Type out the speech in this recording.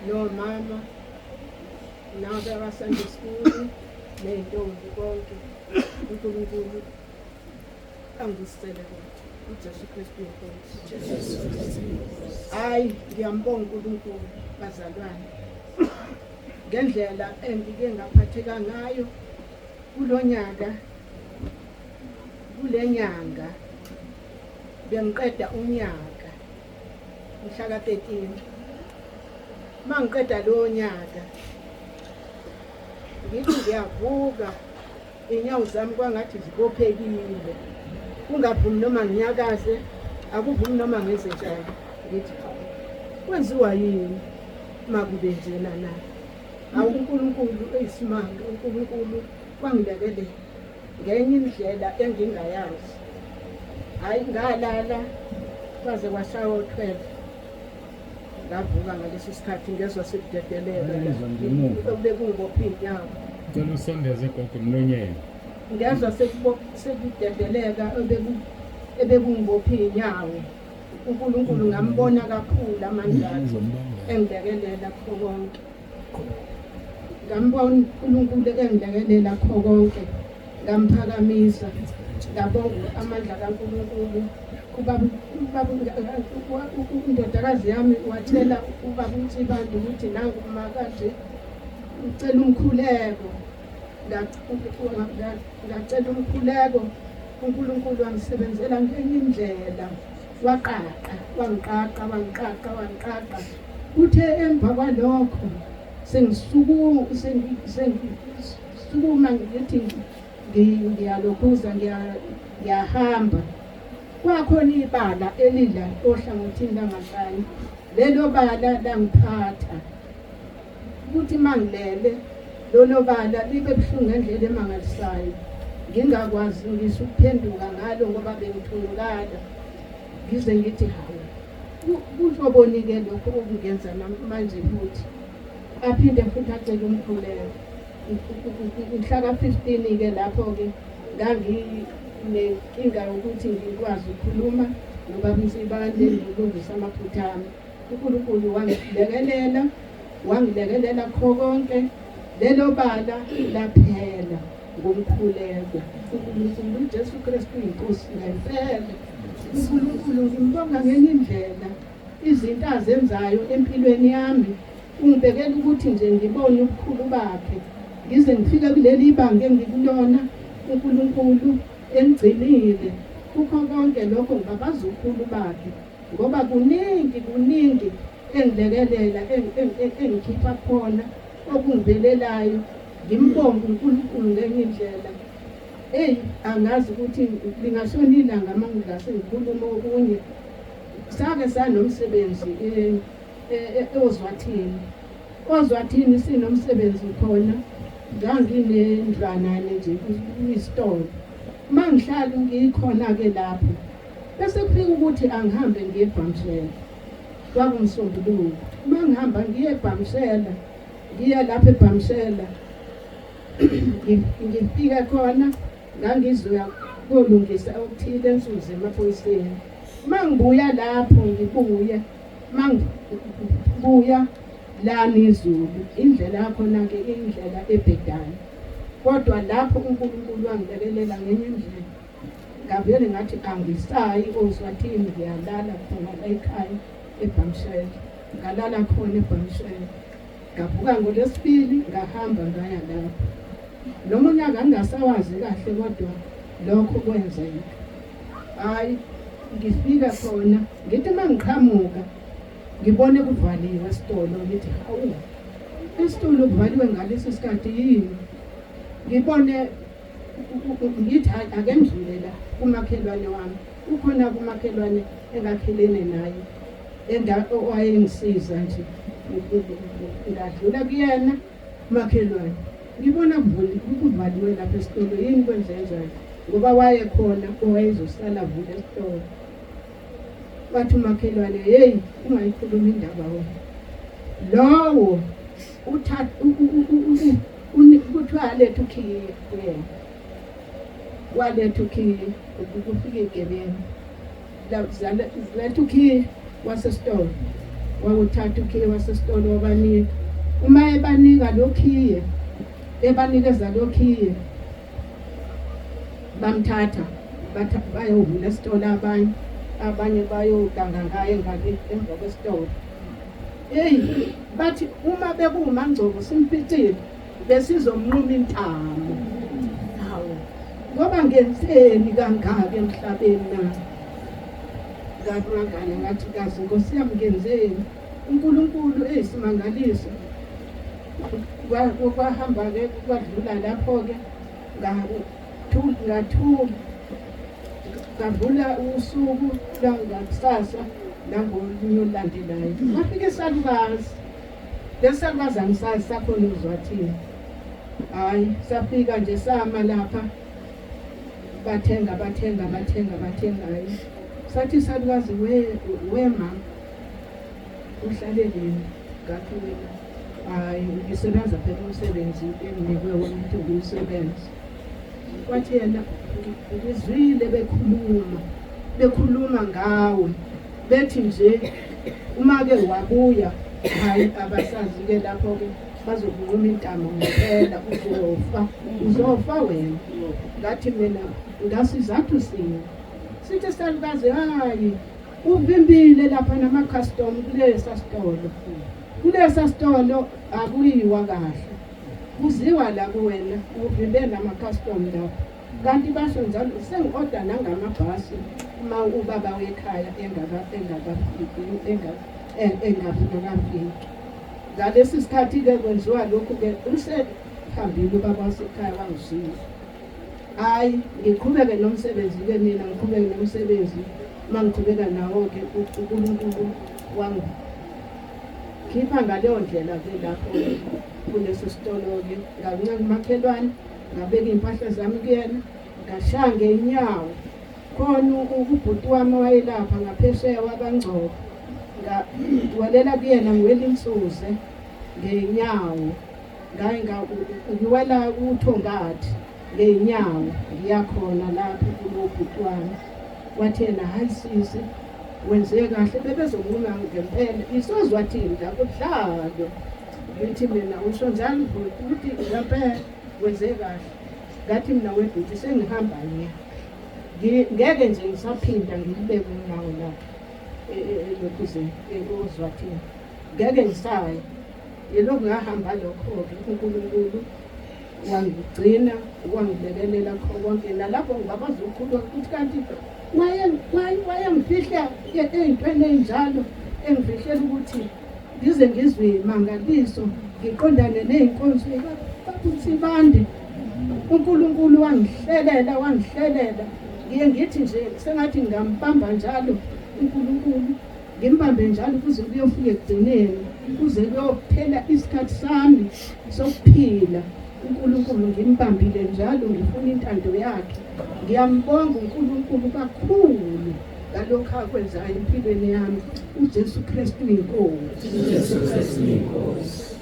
Nomama nabo abaSunday school ney'ntombi konke uNkulunkulu angibusisele konke. UJesu Kristu inkosi. Hayi ngiyambonga uNkulunkulu bazalwane ngendlela engike ngaphatheka ngayo kulonyaka kulenyanga bengiqeda unyaka mhla ka-13 mangiqeda lowo nyaka ngithi ngiyavuka iy'nyawo zami kwangathi zibophekile kungavumi noma nginyakaze akuvumi noma ngenze njani ngithi hawu kwenziwa yini makube njena na hawu uNkulunkulu eyisimanga uNkulunkulu wangilekelela ngenye indlela engingayazi hayi ngalala kwaze kwashaya o-12 ngavuka ngalesi sikhathi ngezwa sekudedeleka bekungibopha iy'nyawo. Cela usondeze gogo emlonyeni. Ngezwa sekudedeleka ebekungibopha iy'nyawo. UNkulunkulu ngambona kakhulu amandla akhe engilekelela kukho konke. Ngambona uNkulunkulu engilekelela kukho konke. Ngamphakamisa ngabonga amandla kaNkulunkulu. Ubaba indodakazi yami watshela ubaba uNsibande ukuthi nangu makaje ucela umkhuleko ngacela umkhuleko uNkulunkulu wangisebenzela ngenye indlela waqaqa wangiqaqa wangiqaqa wangiqaqa kuthe emva kwalokho sengisukuma ngithi ngiyalokhuza ngiyahamba kwakhona ibala elidla ohlangothini langahlanye lelo bala langiphatha ukuthi mangilele lolo bala libe buhlungu ngendlela emangalisayo ngingakwazi ngisho ukuphenduka ngalo ngoba bengithunukala ngize ngithi hawu kuhloboni-ke lokhu okungenza manje futhi aphinde futhi acele umkhuleko mhla ka-15-ke lapho-ke nganginenkinga yokuthi ngikwazi ukukhuluma nobaba uNsibande ngilungise amaphutha ami. UNkulunkulu wangilekelela, wangilekelela kho konke. Lelo bala laphela ngomkhuleko. UNkulunkulu uJesu Kristu uyinkosi ngempela. UNkulunkulu ngimbonga ngenye indlela izinto azenzayo empilweni yami Ungibekela ukuthi nje ngibone ubukhulu bakhe ngize ngifike kuleli banga engikulona uNkulunkulu engigcinile kukho konke lokho ngibabaza ubukhulu bakhe ngoba kuningi kuningi engilekelela engikhipha khona okungivelelayo ngimbonge uNkulunkulu ngenye indlela eyi angazi ukuthi lingashona ilanga uma ngingase ngikhulume okunye sake sanomsebenzi eh, eOzwathini. Ozwathini sinomsebenzi khona nganginendlwanane nje kuyisitolo. Uma ngihlala ngikhona-ke lapho bese kufika ukuthi angihambe ngiye eBhamshela. Kwakumsombuluko. Uma ngihamba ngiye eBhamshela, ngiya lapho eBhamshela ngifika khona ngangizoya kolungisa okuthile ensuze emaphoyiseni. Uma ngibuya lapho ngibuya Mangibuya lani izulu indlela yakhona-ke indlela ebhedayo kodwa lapho uNkulunkulu wangilekelela ngenye indlela ngavele ngathi angisayi oZwathini ngiyalala khona la ekhaya eBhamshela ngalala khona eBhamshela ngavuka ngolwesibili ngahamba ngaya lapho noma unyaka ngingasawazi kahle kodwa lokho kwenzeka Hayi ngifika khona ngithi uma ngiqhamuka ngibone kuvaliwe esitolo ngithi hawu esitolo kuvaliwe ngalesi sikhathi yini ngibone ngithi hayi ake ngidlule la kumakhelwane wami ukhona kumakhelwane engakhelene naye owayengisiza nje ngadlula kuyena Makhelwane, ngibona kuvaliwe lapha esitolo yini kwenze njani? Ngoba wayekhona owayezosala vula esitolo. Wathi umakhelwane, hey, ungayikhuluma indaba wena. Lowo uthatha kuthiwa alethe ukhiye kuyena. Waletha ukhiye kufika igebengu. Ziletha ukhiye wasesitolo. Wawuthatha ukhiye wasesitolo wabanika. Uma ebanika lo khiye, ebanikeza lo khiye, bamthatha bayovula esitolo abanye, abanye bayoganga ngaye ngale emva kwesitolo. Hey, bathi uma bekuwuMangcobo simficile besizomnquma intamo. Hawu, ngoba ngenzeni kangaka emhlabeni na? Ngamangala ngathi kazi Nkosi yami ngenzeni? uNkulunkulu eyisimangaliso. Kwahamba-ke kwadlula lapho-ke ngathula ngavula usuku lwangakusasa nangolunye olulandelayo kwafika isalukazi. Lesi salukazi angisazi sakhona uZwathini. Hhayi, safika nje sama lapha bathenga bathenga bathenga bathenga hayi sathi isalukazi wema uhlaleleni ngathi mina hayi ngisebenza phela umsebenzi enginikwe wona ukuthi ngiwusebenze. Wathi yena ngizwile bekhuluma bekhuluma ngawe bethi nje uma ke wabuya hayi abasazi ke lapho ke bazokunquma intamo ngempela uzofa uzofa wena. Ngathi mina ngasizathu sinye sithi salukazi hayi uvimbile lapha nama-custom kulesa sitolo kulesa sitolo akuyiwa kahle kuziwa la kuwena uvimbe nama-custom lapha kanti basho njalo sengi-oda nangamabhasi uma ubaba wekhaya engafiki. Ngalesi sikhathi-ke kwenziwa lokhu-ke usehambile ubaba wasekhaya wangishiya. Hhayi ngiqhubeke nomsebenzi-ke mina ngiqhubeke nomsebenzi uma ngiqhubeka nawo-ke uNkulunkulu wangikhipha ngaleyo ndlela-ke lapho kuleso sitolo-ke ngancenga umakhelwane ngabeka iy'mpahla zami kuyena ngashaya ngey'nyawo khona ubhuti wami wayelapha ngaphesheya wakangcobo ngawelela kuyena ngiwela insuze ngey'nyawo ngiwela uthongathi ngey'nyawo ngiyakhona lapho kulo bhuti wami. Wathi yena hayi sisi wenze kahle bebezonquma ngempela isozwathini la kudlalwa. Ngithi mina usho njalo bhuti ukuthi ngempela wenze kahle. Ngathi mina webhuti sengihamba nje ngeke nje ngisaphinda ngilibeke unyawo lapha elokhuze ozwathini ngeke ngisaya. Yilokhu ngahamba lokho-ke uNkulunkulu wangigcina wangilekelela kho konke nalapho ngibabaza ukukhuluma ukuthi kanti wayengifihla ey'ntweni ey'njalo engifihlela ukuthi ngize ngizwe imangaliso ngiqondane ney'nkonzo babunsibande uNkulunkulu wangihlelela wangihlelela ngiye ngithi nje sengathi ngingambamba njalo uNkulunkulu ngimbambe njalo kuze kuyofika ekugcineni kuze kuyophela isikhathi sami sokuphila uNkulunkulu ngimbambile njalo ngifuna intando yakhe ngiyambonga uNkulunkulu kakhulu ngalokho akwenzayo empilweni yami uJesu Kristu inkosi. uJesu Kristu inkosi.